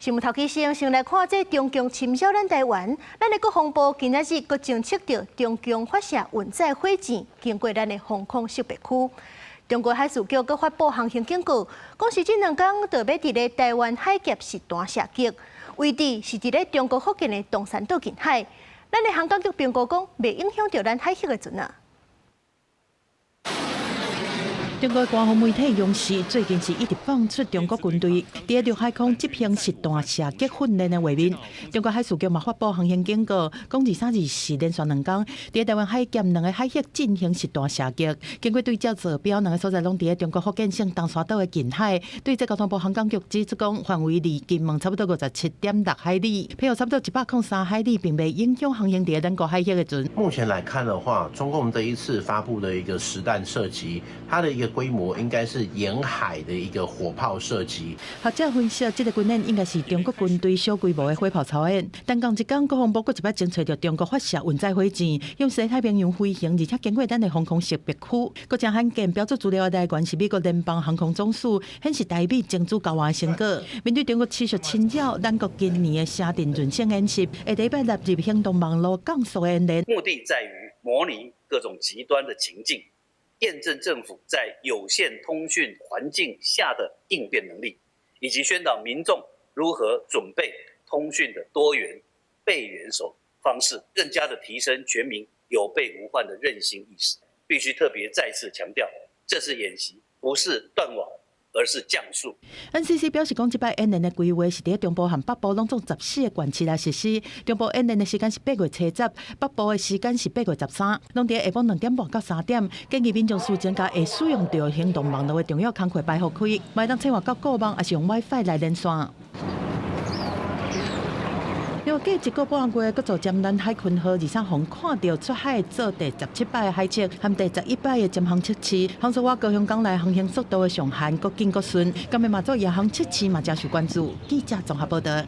新聞頭起先，先來看這中共侵擾咱台灣，咱的國防部今仔日閣偵測著中共發射運載火箭經過咱的防空識別區。中國海事局閣發布航行警告，講是這兩工就欲佇咧台灣海峽實彈射擊，位置是佇咧中國福建的東山島近海。咱的航監局評估講，袂影響著咱海域的船啊。中國官方媒體央視最近是一直放出中國軍隊佇陸海空執行實彈射擊訓練的畫面。中國海事局嘛發布航行警告，講二三二四連續兩工，佇台灣海峽兩個海域進行實彈射擊。經過對照坐標，兩個所在攏佇中國福建省東山島的近海。對這交通部航監局指出講，範圍離金門差不多57.6海里，譬如差不多103海里，並袂影響航行佇咱國海域的船。目前來看的話，中共這一次發布的一個實彈射擊，它的一個規模應該是沿海的一個火炮射擊。學者分析，這個軍演應該是中國軍隊小規模的火炮操演。但仝一工，國防部閣一擺偵測著中國發射運載火箭，向西太平洋飛行，而且經過咱的防空識別區。閣誠罕見標註資料的來源是美國聯邦航空總署，顯示台美情資交換成果。面對中國持續侵擾，咱國今年的城鎮韌性演習，下禮拜納入行動網路降速演練。目的在於模擬各種極端的情境，驗證政府在有限通訊環境下的應變能力，以及宣導民眾如何準備通訊的多元備援手方式，更加的提升全民有備無患的韌性意識。必須特別再次強調，這次演習不是斷網，而是降速。 NCC 表示講，這擺演練的規劃是佇中部和北部攏總14個縣市來實施。中部演練的時間是8月初10，北部的時間是8月13，攏佇下晡2點半到3點。建議民眾事前共會使用著行動網路的重要工課排予開，會當切換到固網，抑是用 WiFi 來連線。另外，過一個半月，閣做潛艦海鯤號二三予看著出海做第17擺的海測，和第11擺的潛航測試。航速倚高雄港內航行速度的上限，閣緊閣順。今日嘛做夜航測試嘛，誠受關注。記者綜合報道。